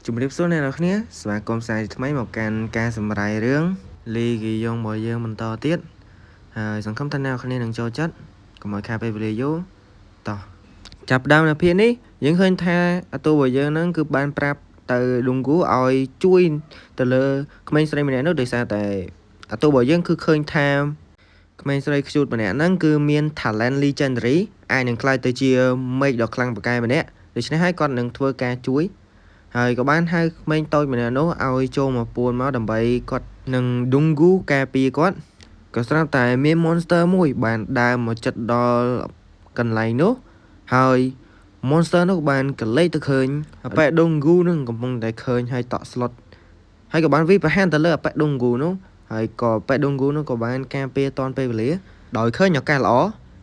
ជំរាបសួរអ្នកនរគ្នាស្វាគមន៍សាជាថ្មីមកកាន់ការសម្រាយរឿងលីគីយ៉ុងរបស់យើងបន្តទៀតហើយសង្ឃឹមថាអ្នកនរគ្នានឹងចូលចិត្តកុំឲ្យខាតពេលវេលាយូរតោះចាប់ដើមនៅភាគនេះយើងឃើញថាអាតូរបស់យើងហ្នឹងគឺបានប្រាប់ទៅឌុងគូឲ្យជួយទៅលើក្មេងស្រីម្នាក់នោះដោយសារតែអាតូរបស់យើងគឺឃើញថាក្មេងស្រីខ្ជូតម្នាក់ហ្នឹងគឺមាន talent legendary អាចនឹងក្លាយទៅជាមេឃដ៏ខ្លាំងពូកែម្នាក់ដូច្នេះហើយគាត់នឹងធ្វើការជួយហើយក៏បានហៅក្មេងតូចម្នាក់នោះឲ្យចូលមកពួនមកដើម្បីគាត់នឹងឌុងគូការពារគាត់ក៏ស្រាប់តែមាន monster មួយបានដើរមកចិត្តដល់កន្លែងនោះហើយ monster នោះបានកលេចទៅឃើញអាប៉ែដុងគូនឹងកំពុងតែឃើញហើយតក់ស្លុតហើយក៏បានវាយប្រហារទៅលើអាប៉ែដុងគូនោះហើយក៏ប៉ែដុងគូនោះក៏បានការពារតាន់ពេលវេលាដោយឃើញឱកាសល្អ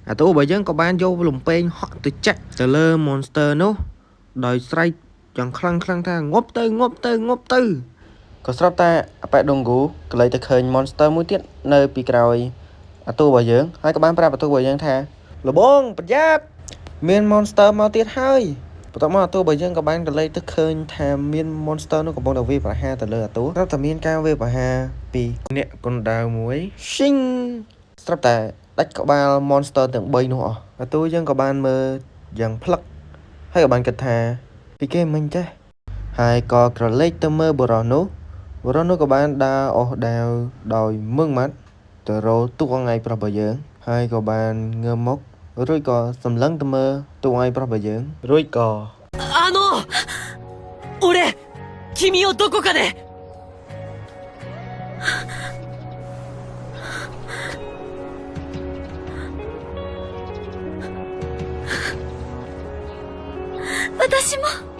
អាតូរបស់យើងក៏បានយកលំពេងហក់ទៅចាក់ទៅលើ monster នោះដោយស្រែកយ៉ាងខ្លាំងខ្លាំងថាងាប់ទៅងាប់ទៅងាប់ទៅក៏ស្រាប់តែអាប៉ែដុងគូក៏លេចទៅឃើញ monster មួយទៀតនៅពីក្រោយអាតូរបស់យើងហើយក៏បានប្រាប់អាតូរបស់យើងថាលបងប្រយ័ត្នមាន monster មកទៀតហើយបន្ទាប់មកអាតូរបស់យើងក៏បានកលេចទៅឃើញថាមាន monster នោះកំពុងតែវាយប្រហារទៅលើអាតូស្រាប់តែមានការវាយប្រហារពីអ្នកកណ្ដាលមួយឈីងស្រាប់តែដាច់ក្បាល monster ទាំង3នោះអស់អាតូយើងក៏បានមើលយ៉ាងផ្លឹកហើយក៏បានគិតថាពីគេមិញចេះហើយក៏ក្រឡេកទៅមើលបុរសនោះបុរសនោះក៏បានដើរអស់ដាវដោយមឹងម៉ាត់ទៅរកតួអង្គឯងប្រុសរបស់យើងហើយក៏បានងើបមករួចក៏សម្លឹងទៅមើលតួអង្គឯងប្រុសរបស់យើងរួចក៏ あの俺君をどこかで私も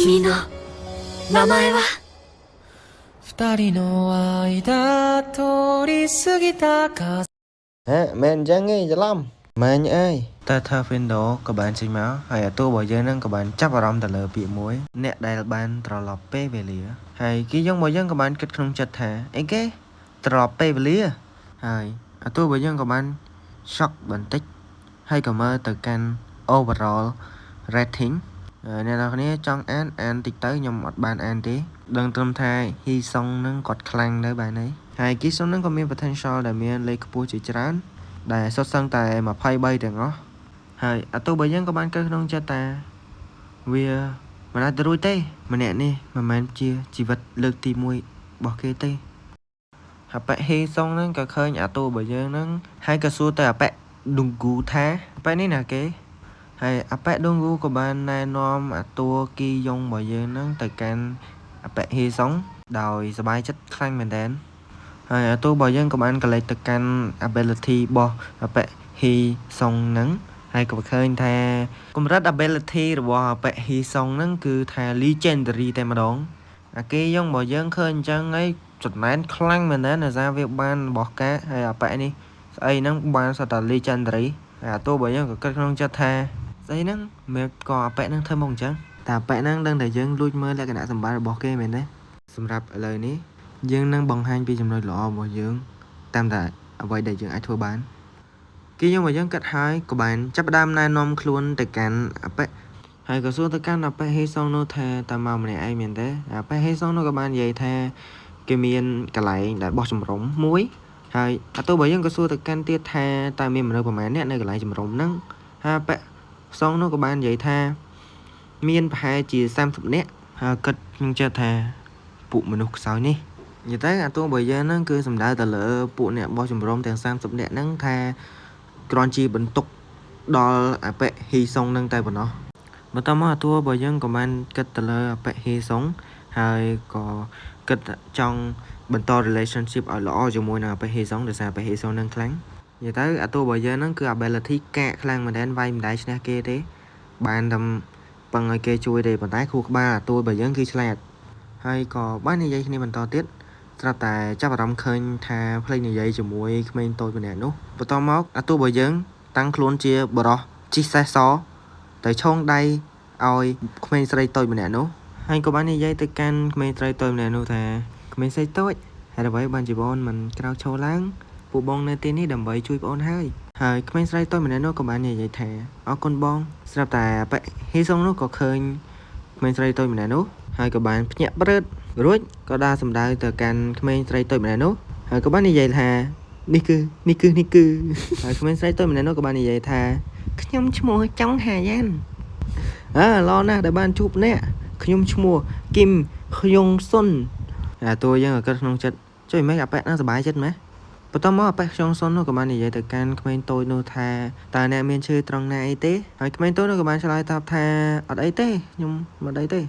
君の名前は二人の間通り過ぎた風 ហ៎មែនអញ្ចឹងឯងច្រឡំម៉ែញអើយតែថា Findo ក៏បានចេញមកហើយអាតួរបស់យើងនឹងក៏បានចាប់អារម្មណ៍ទៅលើពាក្យមួយអ្នកដែលបានត្រឡប់ពេលវេលាហើយគេយើងរបស់យើងក៏បានគិតក្នុងចិត្តថាអីគេត្រឡប់ពេលវេលាហើយអាតួរបស់យើងក៏បាន shock បន្តិចហើយក៏មើលទៅកាន់ overall rating អ្នកនរគ្នាចង់អានអានតិចទៅខ្ញុំអត់បានអានទេដឹងត្រឹមថាហ៊ីសុងនឹងគាត់ខ្លាំងនៅបែរនេះហើយគីសុងនឹងក៏មាន potential ដែលមានលេខខ្ពស់ជាច្រើនដែលសុទ្ធសឹងតែ23ទាំងអស់ហើយអាទោះបើយើងក៏បានគិតក្នុងចិត្តថាវាមិនអាចទៅរួចទេម្នាក់នេះមិនមែនជាជីវិតលើកទី1របស់គេទេអាប៉ែហ៊ីសុងហ្នឹងក៏ឃើញអាទោះបើយើងហ្នឹងហើយក៏សួរទៅអាប៉ែឌុងគូថាអាប៉ែនេះណាគេហើយអាប៉ែឌុងគូក៏បានណែនាំអាតួគីយ៉ុងរបស់យើងហ្នឹងទៅកាន់អាប៉ែហ៊ីសុងដោយសប្បាយចិត្តខ្លាំងមែនទែនហើយអាតួរបស់យើងក៏បានកលេចទៅកាន់ ability របស់អាប៉ែហ៊ីសុងហ្នឹងហើយក៏ឃើញថាកម្រិត ability របស់អាប៉ែហ៊ីសុងហ្នឹងគឺថា legendary តែម្ដងអាគេយ៉ងរបស់យើងឃើញអញ្ចឹងហើយចំណែនខ្លាំងមែនទែនដោយសារវាបានរបស់កាហើយអាប៉ែនេះស្អីហ្នឹងបានសត្វតែ legendary ហើយអាតួរបស់យើងក៏គិតក្នុងចិត្តថាស្អីហ្នឹងមិនក៏អាប៉ែហ្នឹងធ្វើមកអញ្ចឹងតែអាប៉ែហ្នឹងដឹងតែយើងលួចមើលលក្ខណៈសម្បត្តិរបស់គេមែនទេសម្រាប់ឥឡូវនេះយើងនឹងបង្ហាញពីចំណុចល្អរបស់យើងតាមតែអ្វីដែលយើងអាចធ្វើបានគេយើងមកយើងគិតហើយក៏បានចាប់ផ្ដើមណែនាំខ្លួនទៅកាន់អាប៉ែហើយក៏សួរទៅកាន់អាប៉ែហេសុងនោះថាតើមកម្នាក់ឯងមែនទេអាប៉ែហេសុងនោះក៏បាននិយាយថាគេមានកន្លែងដែលបោះជំរំមួយហើយអាទោះបើយើងក៏សួរទៅកាន់ទៀតថាតើមានមនុស្សប្រហែលអ្នកនៅកន្លែងជំរំហ្នឹងហើយអាប៉ែសុងនោះក៏បាននិយាយថាមានប្រហែលជា30នាក់ហើយគិតក្នុងចិត្តថាពួកមនុស្សខ្សោយនេះនិយាយទៅអាទោះបើយើងហ្នឹងគឺសំដៅទៅលើពួកអ្នកបោះជំរំទាំង30នាក់ហ្នឹងថាគ្រាន់ជាបន្ទុកដល់អាប៉ែហ៊ីសុងហ្នឹងតែប៉ុណ្ណោះបន្តមកអាតួរបស់យើងក៏បានគិតទៅលើអាប៉ែហ៊ីសុងហើយក៏គិតចង់បន្ត relationship ឲ្យល្អជាមួយនឹងអាប៉ែហ៊ីសុងដោយសារអាប៉ែហ៊ីសុងហ្នឹងខ្លាំងនិយាយទៅអាតួរបស់យើងហ្នឹងគឺ ability កាកខ្លាំងមែនទែនវាយមិនដែរឈ្នះគេទេបានតែពឹងឲ្យគេជួយទេប៉ុន្តែខួរក្បាលអាតួរបស់យើងគឺឆ្លាតហើយក៏បាននិយាយគ្នាបន្តទៀតស្រាប់តែចាប់អារម្មណ៍ឃើញថាភ្លេចនិយាយជាមួយក្មេងតូចម្នាក់នោះបន្តមកអាតួរបស់យើងតាំងខ្លួនជាបរោះជិះសេះសទៅឆោងដៃឲ្យក្មេងស្រីតូចម្នាក់នោះហើយក៏បាននិយាយទៅកាន់ក្មេងស្រីតូចម្នាក់នោះថាក្មេងស្រីតូចហេតុអ្វីបានជាបងមិនក្រោកឈរឡើងពួកបងនៅទីនេះដើម្បីជួយបងហើយ ហើយក្មេងស្រីតូចម្នាក់នោះក៏បាននិយាយថាអរគុណបងស្រាប់តែអាប៉ែហ៊ីសុងនោះក៏ឃើញក្មេងស្រីតូចម្នាក់នោះហើយក៏បានភ្ញាក់ព្រឹតរួចក៏ដើរសម្ដៅទៅកាន់ក្មេងស្រីតូចម្នាក់នោះហើយក៏បាននិយាយថានេះគឺនេះគឺនេះគឺហើយក្មេងស្រីតូចម្នាក់នោះក៏បាននិយាយថាខ្ញុំឈ្មោះចុងហាយ៉ានអើល្អណាស់ដែលបានជួបអ្នកខ្ញុំឈ្មោះគឹមខ្យុងសុនអាតួយើងក៏គិតក្នុងចិត្តជួយមិនអាប៉ែហ្នឹងសប្បាយចិត្តម៉េះបន្ទាប់មកអាប៉ែខ្យងសុននោះក៏បាននិយាយទៅកាន់ក្មេងតូចនោះថាតើអ្នកមានឈឺត្រង់ណាអីទេហើយក្មេងតូចនោះក៏បានឆ្លើយតបថាអត់អីទេខ្ញុំមិនអីទេ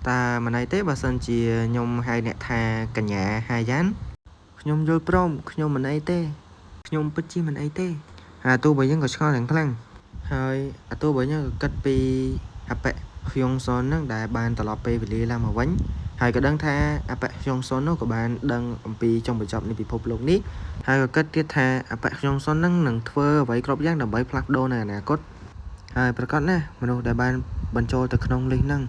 តើមិនអីទេបើសិនជាខ្ញុំហៅអ្នកថាកញ្ញាហាយ៉ានខ្ញុំយល់ព្រមខ្ញុំមិនអីទេខ្ញុំពិតជាមិនអីទេហើយអាទូរបស់យើងក៏ឆ្ងល់យ៉ាងខ្លាំងហើយអាទូរបស់យើងក៏គិតពីអាប៉ែខ្យងសុនហ្នឹងដែលបានត្រឡប់ពេលវេលាឡើងមកវិញហើយក៏ដឹងថាអាប៉ែខ្យងសុននោះក៏បានដឹងអំពីចុងបញ្ចប់នៃពិភពលោកនេះហើយក៏គិតទៀតថាអាប៉ែខ្យងសុនហ្នឹងនឹងធ្វើអ្វីគ្រប់យ៉ាងដើម្បីផ្លាស់ប្ដូរនៅអនាគតហើយប្រកាសណាស់មនុស្សដែលបានបញ្ចូលទៅក្នុងលិសហ្នឹង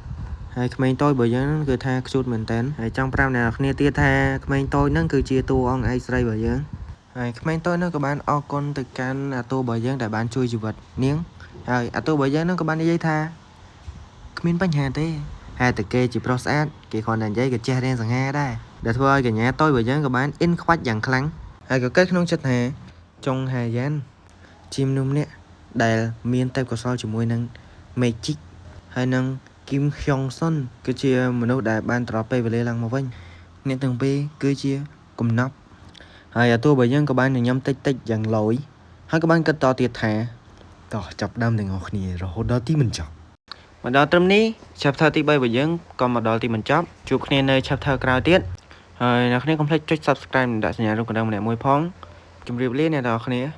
ហើយក្មេងតូចរបស់យើងហ្នឹងគឺថាខ្ជូតមែនតើហើយចង់ប្រាប់អ្នកនរគ្នាទៀតថាក្មេងតូចហ្នឹងគឺជាតួអង្គឯកស្រីរបស់យើងហើយក្មេងតូចហ្នឹងក៏បានអរគុណទៅកាន់អាតួរបស់យើងដែលបានជួយជីវិតនាងហើយអាតួរបស់យើងហ្នឹងក៏បាននិយាយថាគ្មានបញ្ហាទេហេតុតែគេជាប្រុសស្អាតគេគ្រាន់តែនិយាយក៏ចេះរៀនសង្ហាដែរដែលធ្វើឲ្យកញ្ញាតូចរបស់យើងក៏បានអ៊ិនខ្វាច់យ៉ាងខ្លាំងហើយក៏គិតក្នុងចិត្តថាចុងហាយ៉ានជាមនុស្សម្នាក់ដែលមានទេពកោសល្យជាមួយនឹង Magic ហើយនឹងគឹមខ្យុងសុនគឺជាមនុស្សដែលបានត្រឡប់ពេលវេលាឡើងមកវិញអ្នកទាំងពីរគឺជាកំណប់ហើយអាតួរបស់យើងក៏បានញញឹមតិចតិចយ៉ាងឡូយហើយក៏បានគិតតទៀតថាតោះចាប់ដើមទាំងអស់គ្នារហូតដល់ទីបញ្ចប់មកដល់ត្រឹមនេះ chapter ទី3របស់យើងក៏មកដល់ទីបញ្ចប់ជួបគ្នានៅ chapter ក្រោយទៀតហើយអ្នកគ្នាកុំភ្លេចចុច subscribe និងដាក់សញ្ញារូបកណ្ដឹងម្នាក់មួយផងជម្រាបលាអ្នកទាំងអស់គ្នា។